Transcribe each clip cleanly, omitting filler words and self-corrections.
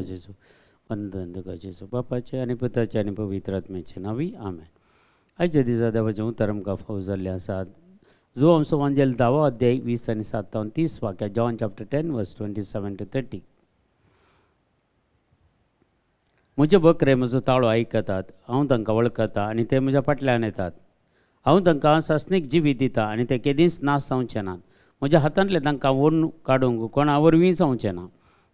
जेजू, वंदन तुका जेजू, बापाचे आनी पुताचे आनी पवित्र आत्म्याचे नांवी, आमेन. आयच्या दिसा देवाचें उतर आमकां फावो जाल्लें आसा. जो आमचो वांजेल 10वो अध्याय 20 आनी 7 तावन 30 वाक्या, John chapter 10 verse 27 to 30. म्हजे बकरे म्हजो ताळो आयकतात, हांव तांकां वळखता आनी ते म्हज्या फाटल्यान येतात. हांव तांकां सासणीक जिवीत दिता आनी ते केदींच नाश जावचे नात. म्हज्या हातांतले तांकां ओडून काडूंक कोणा वरवीं जावचें ना.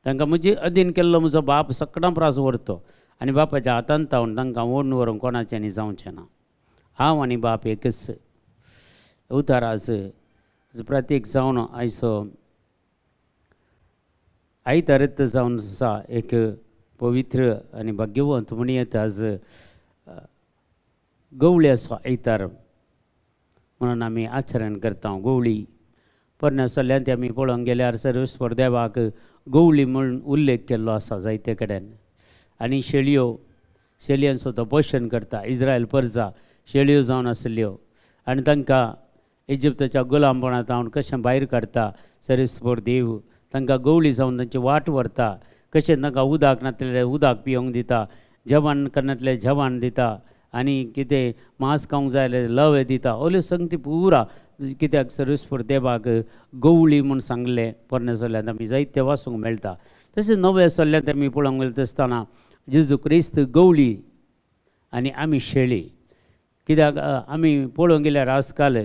तांकां म्हजे अधीन केल्लो म्हजो बाप सकडां प्रास व्हरतो आनी बापाच्या हातांत तावन तांकां ओडून व्हरूंक कोणाच्यांनी जावचें ना. हांव आनी बाप एकच. उतार आज प्रतीक जावन आयचो आयतारत जावन आसा एक पवित्र आनी भाग्यवंत म्हणयत आज गवळी आसो आयतार म्हणून आमी आचरण करता. गवळी पोरण्या सल्ल्यांत आमी पळोवंक गेल्यार सर्वेस्पर देवाक गवळी म्हूण उल्लेख केल्लो आसा जायते कडेन. आनी शेळयो, शेळयांचो तो पोशण करता. इस्रायल परजा शेळयो जावन आसल्यो आनी तांकां इजिप्ताच्या गुलामपणांत हांव कशें भायर काडटा सर्वेस्पर देव. तांकां गवळी जावन तांची वाट व्हरता. कशें तांकां उदक नासलें उदक पिवंक दिता, जेवण करनातलें जेवण दिता आनी कितें मांस खावंक जाय जाल्यार लवे दिता. ओल्यो संगती पुरा कित्याक सर्वेस्पर देवाक गवळी म्हूण सांगलें पोरण्या सल्ल्यांत आमी जायते वाचूंक मेळटा. तशेंच नव्या सल्ल्यांत आमी पळोवंक वयता आसतना जेजू क्रिस्त गवळी आनी आमी शेळी. कित्याक आमी पळोवंक गेल्यार आजकाल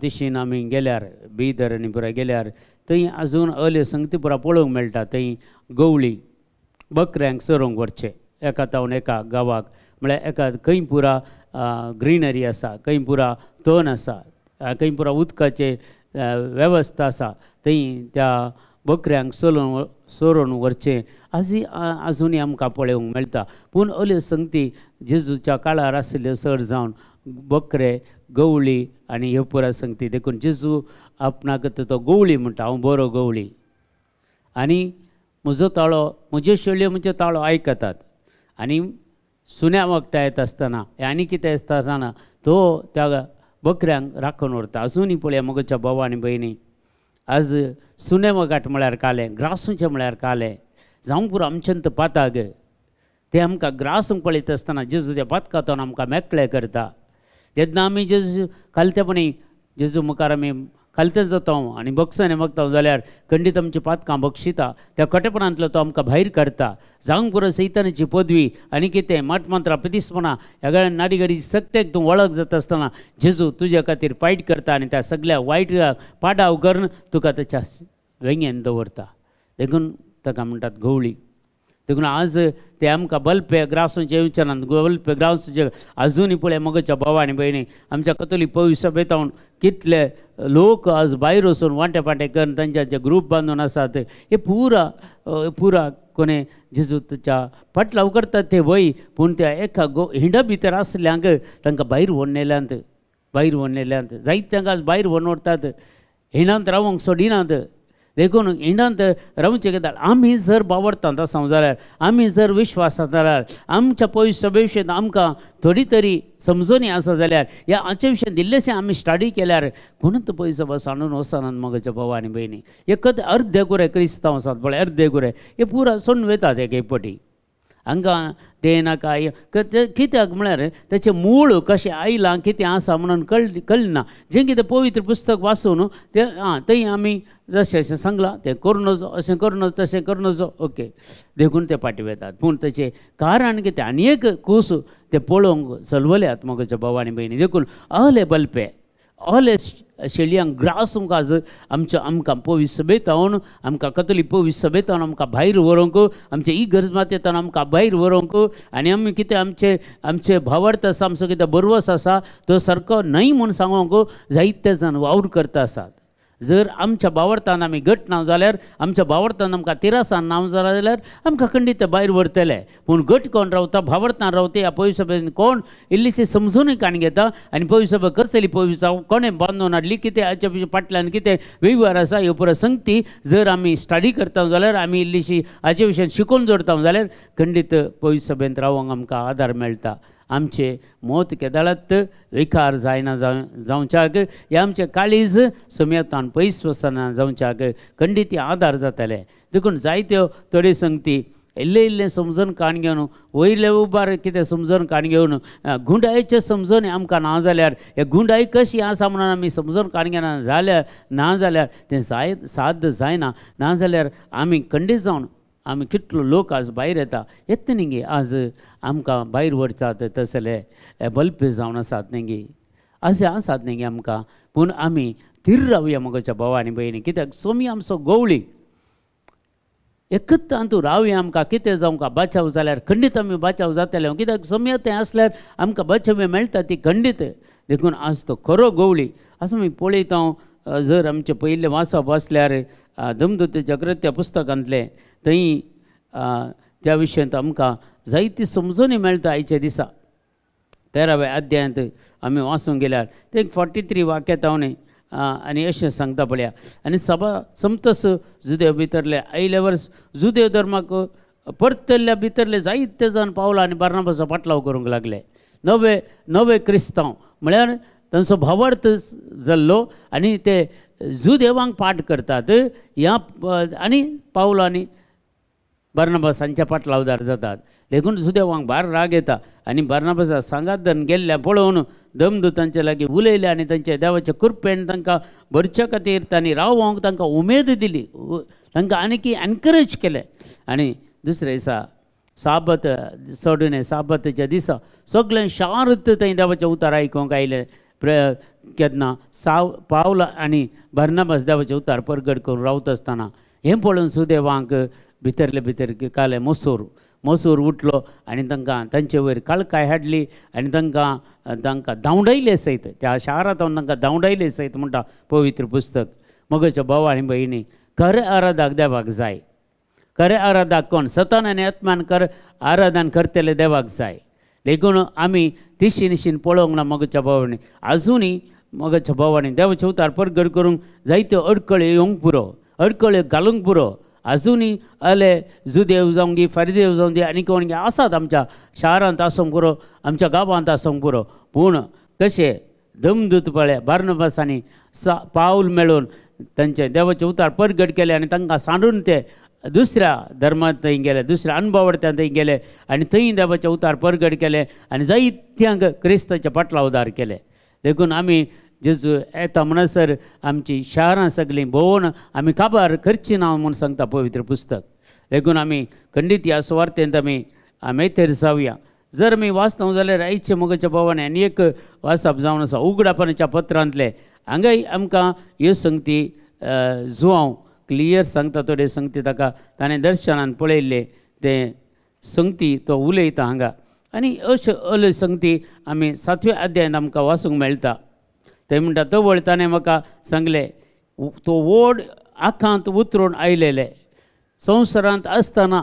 दिशीन आमी गेल्यार बिदर आनी पुरा गेल्यार थंय आजून अल्यो संगती पुरा पळोवंक मेळटा. थंय गवळी बकऱ्यांक चरोवंक व्हरचें एका तावन एका गांवाक, म्हळ्यार एका खंय पुरा ग्रिनरी आसा, खंय पुरा तण आसा, खंय पुरा उदकाचे वेवस्था आसा, थंय त्या बकऱ्यांक चलोवन चरोवन व्हरचें आजी आजुनूय आमकां पळोवंक मेळटा. पूण अल्यो संगती जेजूच्या काळार आशिल्ल्यो चड जावन बकरे गवळी आनी ह्यो पुरा संगती. देखून जेजू आपणाक तो गवळी म्हणटा, हांव बरो गवळी आनी म्हजो ताळो म्हज्यो शेळयो म्हजो ताळो आयकतात. आनी सुन्या वखदां येता आसतना आनी कितें आसता आसतना तो त्या बकऱ्यांक राखून व्हरता. आजुनूय पळया म्हज्या भाव आनी भयणी, आज सुने वगाट म्हळ्यार कालें, ग्रासूचें म्हळ्यार कालें, जावं पुरो आमच्यान पाताक ते आमकां ग्रासूंक पळयता आसतना जेजू त्या पातकांतून आमकां मेकळे करता. तेन्ना आमी जेजू खालतेपणी जेजू मुखार आमी खालते जाता आनी बक्षांनी मागता जाल्यार खंडीत आमची पातकां बक्षिता. त्या कटेपणांतलो तो आमकां भायर काडटा. जावंक पुरो सैतानाची पदवी आनी कितें मठमंत्रां प्रतिस्पणां ह्या नाडीगडी सक्तेक तूं वळख जाता आसतना जेजू तुज्या खातीर फायट करता आनी त्या सगळ्या वायट पाडाव करून तुका ताच्या वेंगेन दवरता. देखून ताका म्हणटात गवळी. देखून आज ते आमकां बल्पे ग्रासूंचे येवचे नात, बल्पे ग्रासूंचे आजुनूय पळय मगच्या भाव आनी भयणी आमच्या कथोलीक पवित्र सभेंत कितले लोक आज भायर वचून वांटे फांटे करून तांचे ग्रूप बांदून आसात. हे पुरा पुरा कोणे जेजूच्या फाटलाव करतात ते वय, पूण त्या एका गो हिंडा भितर आसल्यांक तांकां भायर व्हडलेल्यांत, भायर व्हडलेल्यांत जायत्यांक आज भायर व्हरून व्हरतात, हिंडांत रावंक सोडिनात. देखून हिंडांत रावचें कित्याक आमी जर बावडटात आसा जाल्यार, आमी जर विश्वासांत जाल्यार, आमच्या पवित्र सभे विशयांत आमकां थोडी तरी समजणी आसा जाल्यार, ह्या हाचे विशयांत इल्लेशें आमी स्टडी केल्यार कोणूच पवित्र सभा सांडून वचनात म्हज्या भाव आनी भयणी. एकच अर्दे गुरे क्रिस्तांव आसात पळय, अर्दे गुरे हे पुरा सोडून वतात एक पटी हांकां तें नाका. कित्याक म्हळ्यार तेचें मूळ कशें आयलां कितें आसा म्हणून कळना. जें कितें पवित्र पुस्तक वाचून तें आं थंय आमी जशें अशें सांगलां तें करूं नजो, अशें करूं नजो, तशें करूं नजो, ओके, देखून ते फाटीं वतात. पूण तेचें कारण कितें आनी एक कूस ते पळोवंक चलवल्यात म्हज्या भाव आनी भयणी. देखून अहले बल्पे अहले शेळयांक ग्रासूंक आज आमच्या आमकां पवित्र सभेंत आमकां कथोलीक पवित्र सभेंत आमकां भायर व्हरूंक, आमचे इगर्ज मातयेंत आमकां भायर व्हरूंक आनी आमी कितें आमचे आमचे भावार्थ आसा, आमचो कितें बरवस आसा तो सारको न्हय म्हूण सांगूंक जायते जाण वावर करता आसात. जर आमच्या बावडतान आमी घट ना जाल्यार, आमच्या बावडतान आमकां तिरासान ना जाल्यार आमकां खंडीत भायर व्हरतले. पूण घट कोण रावता, भावडतान रावता, ह्या पवित्र सभेन कोण इल्लीशी समजूनय काण घेता आनी पवित्र सभा कसली पवित्र कोणें बांदून हाडली, कितें हाच्या फाटल्यान कितें वेव्हार आसा, ह्यो पुरो संगती जर आमी स्टडी करता जाल्यार, आमी इल्लीशी हाचे विशयान शिकोवन जोडता जाल्यार खंडीत पवित्र सभेंत रावंक आमकां आदार मेळटा. आमचे मोत केदाळात विकार जायना जावच्याक हे आमचे काळीज सोमयतान पयस वचना जावच्याक खंडीत आदार जाताले. देखून जायत्यो थोडी संगती इल्लें इल्लें समजून काण घेवन वयले उबार कितें समजून काण घेवन गुंडायचें समजून आमकां ना जाल्यार हे गुंडाय कशी आसा म्हणून आमी समजून काण घेना जाल्यार ना जाल्यार तें जाय साध्य जायना. ना जाल्यार आमी खंडीत जावन आमी कितलो लोक आज भायर येता येता न्ही गे, आज आमकां भायर व्हरतात तसले बल्पे जावन आसात न्ही गे, अशें आसात न्ही गे आमकां. पूण आमी थीर रावया मगोच्या भावा आनी भयणी, कित्याक सोमी आमचो गवळी एकच तातूंत रावया. आमकां कितें जावंक बाचाव जाल्यार खंडीत आमी बाचाव जातले, कित्याक सोमया तें आसल्यार आमकां बाचाव मेळटा ती खंडीत. देखून आज तो खरो गवळी असो आमी पळयता. जर आमचें पयलें वाचप आसल्यार दमदूत जागृत्या पुस्तकांतलें थंय त्या विशयांत आमकां जायती समजणी मेळटा. आयच्या दिसा 13व्या अध्यायांत आमी वाचूंक गेल्यार ते 43 वाक्यां तावणे आनी अशें सांगता पळया. आनी सभा समतस जुदेव भितरले आयल्या वर्स जुदेव धर्माक परतल्ल्या भितरले जायते जाण पावला आनी बार्नाबासो पाटलाव करूंक लागले. नवे नवे क्रिस्तांव म्हळ्यार तांचो भावार्थ जाल्लो आनी ते जुदेवांक पाठ करतात ह्या आनी पावलो आनी बार्नाबास हांच्या पाटलावदार जातात. देखून जुदेवांक भार राग येता आनी बार्नाबासा सांगात धरून गेल्ल्या पळोवन दमदूतांचे लागीं उलयले आनी तांच्या देवाच्या कृपेन तांकां भरच्या खातीर तांणी रावोंक तांकां उमेद दिली, तांकां आनीक एनकरेज केलें. आनी दुसऱ्या दिसा साबत सोडून साबताच्या दिसा सगळें शार थंय देवाचें उतार आयकूंक आयलें. केन्ना साव पावल आनी बार्नाबास देवाचें उतार परगट करून रावता आसतना हें पळोवन सुदेवांक भितरले भितर काले मोसूर मोसूर उठलो आनी तांकां तांचे वयर काळकाय हाडली आनी तांकां तांकां धांवडायले सयत त्या शारांत तांकां धांवडायले सयत म्हणटा पवित्र पुस्तक. मगोच्या भाव आनी भयणी, खरें आराधाक देवाक जाय, खरें आराधाक कोण सतान आनी आत्मान कर आराधन करतले देवाक जाय. देखून आमी तिशी निशीन पळोवंक ना मगोच्या भावांनी. आजुनूय मगोच्या भावांनी देवाचे उतार परगट करूंक जायत्यो अडकळ्यो येवंक पुरो, अडकळ्यो घालूंक पुरो. आजुनूय आले जुदेव जावं गी फारीदेव जावं दी आनी कोण आसात आमच्या शारांत आसूंक पुरो, आमच्या गांवांत आसूंक पुरो. पूण कशें दमदूत पळय बार्नाबासांनी पावल मेळून तांचे देवाचे उतार परगट केले आनी तांकां सांडून ते दुसऱ्या धर्मांत थंय गेले, दुसऱ्या अणभवार्त्यान थंय गेले आनी थंय देवाचे उतार परगट केले आनी जायत्यांक क्रिस्ताचे पाटलावदार केले. देखून आमी जेजू येता म्हणसर आमची शारां सगळीं भोंवन आमी काबार करची ना म्हूण सांगता पवित्र पुस्तक. देखून आमी खंडीत ह्या सुवार्तेंत आमी मेथेर जावया. जर आमी वाचता जाल्यार आयचे मोगाच्या भावान आनी एक वाचप जावन आसा उगडापणाच्या पत्रांतलें. हांगाय आमकां ह्यो संगती जुआंव क्लियर सांगता थोडे संगती ताका ताणें दर्शनान पळयल्लें तें संगती तो उलयता हांगा. आनी अश्यो अल्यो संगती आमी 7व्या अध्यायांत आमकां वाचूंक मेळटा. थंय म्हणटा तवळ ताणें म्हाका सांगलें तो व्हड आखांत उतरून आयलेले संवसारांत आसतना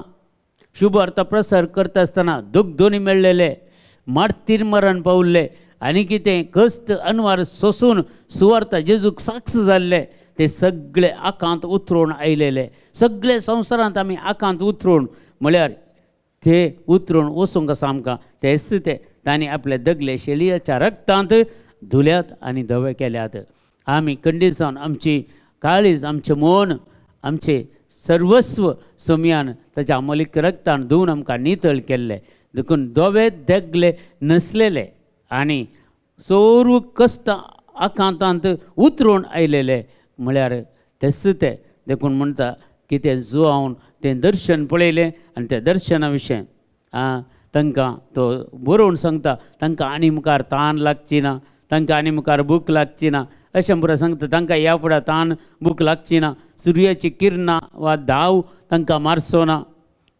शुभ अर्थ प्रसार करता आसतना दुखदोनी मेळ्ळेले मार्तीर मरण पावल्ले आनी कितें कश्ट अनवार सोसून सुवार्थ जेजूक साक्ष जाल्ले ते सगळे आकांत उतरून आयलेले. सगळे संवसारांत आमी आकांत उतरून म्हळ्यार ते उतरून वचूंक आसा आमकां तेच ते तांणी आपले दगले शेलियाच्या रक्तांत धुल्यात आनी धवे केल्यात. आमी खंडीत जावन आमची काळीज आमचें मन आमचें सर्वस्व सोमयान ताच्या अमोलीक रक्तान धुवन आमकां नितळ केल्ले. देखून धवे देगले नसलेले आनी सर्व कश्ट आकांतांत उतरून आयलेले म्हळ्यार तेच ते. देखून म्हणटा की तें जुआवन तें दर्शन पळयलें आनी त्या दर्शना विशय तांकां तो बरोवन सांगता तांकां आनी मुखार तान लागची ना, तांकां आनी मुखार भूक लागची ना अशें पुरो सांगता. तांकां ह्या फुडें तान भूक लागची ना, सुर्याची किरणां वा धांव तांकां मारचो ना.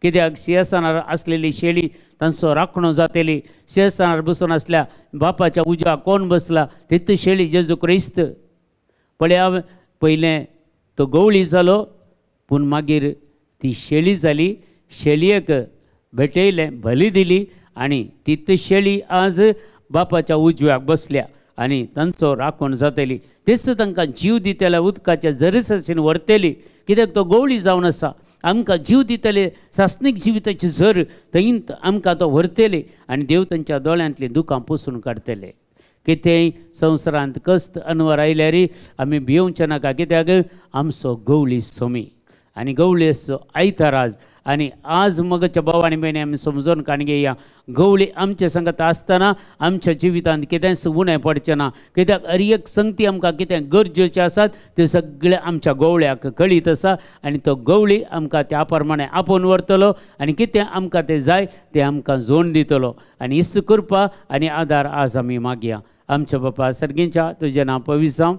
कित्याक शिंयासनार आसलेली शेळी तांचो राखणो जातली. शिंयासनार बसून आसल्या बापाच्या उज्या कोण बसला तित शेळी जेजू क्रिस्त. पळया पयलें तो गवळी जालो पूण मागीर ती शेळी जाली. शेळयेक भेटयलें, बली दिली आनी तीत शेळी आज बापाच्या उजव्याक बसल्या आनी तांचो राखण जातली. तेच तांकां जीव दितल्या उदकाच्या जरीसशीन व्हरतली. कित्याक तो गवळी जावन आसा आमकां जीव दितले, सासणीक जिविताची झर थंय आमकां तो व्हरतले आनी देव तांच्या दोळ्यांतलीं दुकां पुसून काडटले. कितेंय संवसारांत कश्ट अनवर आयल्यार आमी भियोवचें नाका, कित्याक आमचो गवळी सोमी आनी गवळेचो आयतार आज. आनी आज मगच्या भाव आनी भयणी आमी समजून काण घेया, गवळी आमचे संगत आसतना आमच्या जिवितांत कितेंच उणें पडचें ना, कित्याक हर एक संगती आमकां कितें गरजेचें आसात तें सगळें आमच्या गवळ्याक कळीत आसा आनी तो गवळी आमकां त्या प्रमाणे आपोवन व्हरतलो आनी कितें आमकां तें जाय तें आमकां जोड दितलो. आनी इस्त कृपा आनी आदार आज आमी मागया. आमच्या बापा सर्गींच्या तुजें नांव पवित्र जावं,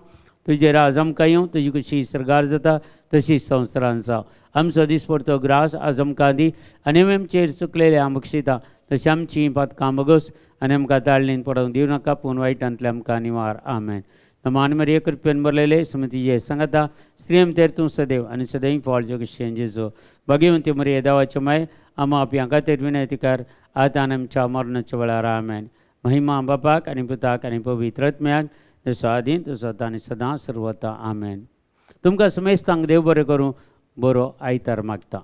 तुजें राज आमकां येवं, तुजी खुशी सर्गार जाता तशी संवसारांत जावं. आमचो दिसपडतो ग्रास आज आमकां दी आनी आमी आमचेर चुकलेले आम बक्षिता तशी आमची पातकां बगस आनी आमकां ताळणीन पडोवंक दिवं नाका, पूण वायटांतले आमकां निवार. आमेन. मान मरिये कृपेन भरलेले सुमतीचे सांगता स्त्रियम तेर तूं सदैव आनी सदैव फळ जोगशेन जेजो. भाग्यवंती मरिये देवाचे माय आमा आपल्या खातीर विनंती कर आतां आनी आमच्या मरणाच्या वेळार. आमेन. महिमा बापाक आनी पुताक आनी पवित्र आत्म्याक, जसो आदीं तसो आतां आनी सदां सर्वता. आमेन. तुमकां समेस्तांक देव बरें करूं, बरो आयतार मागता.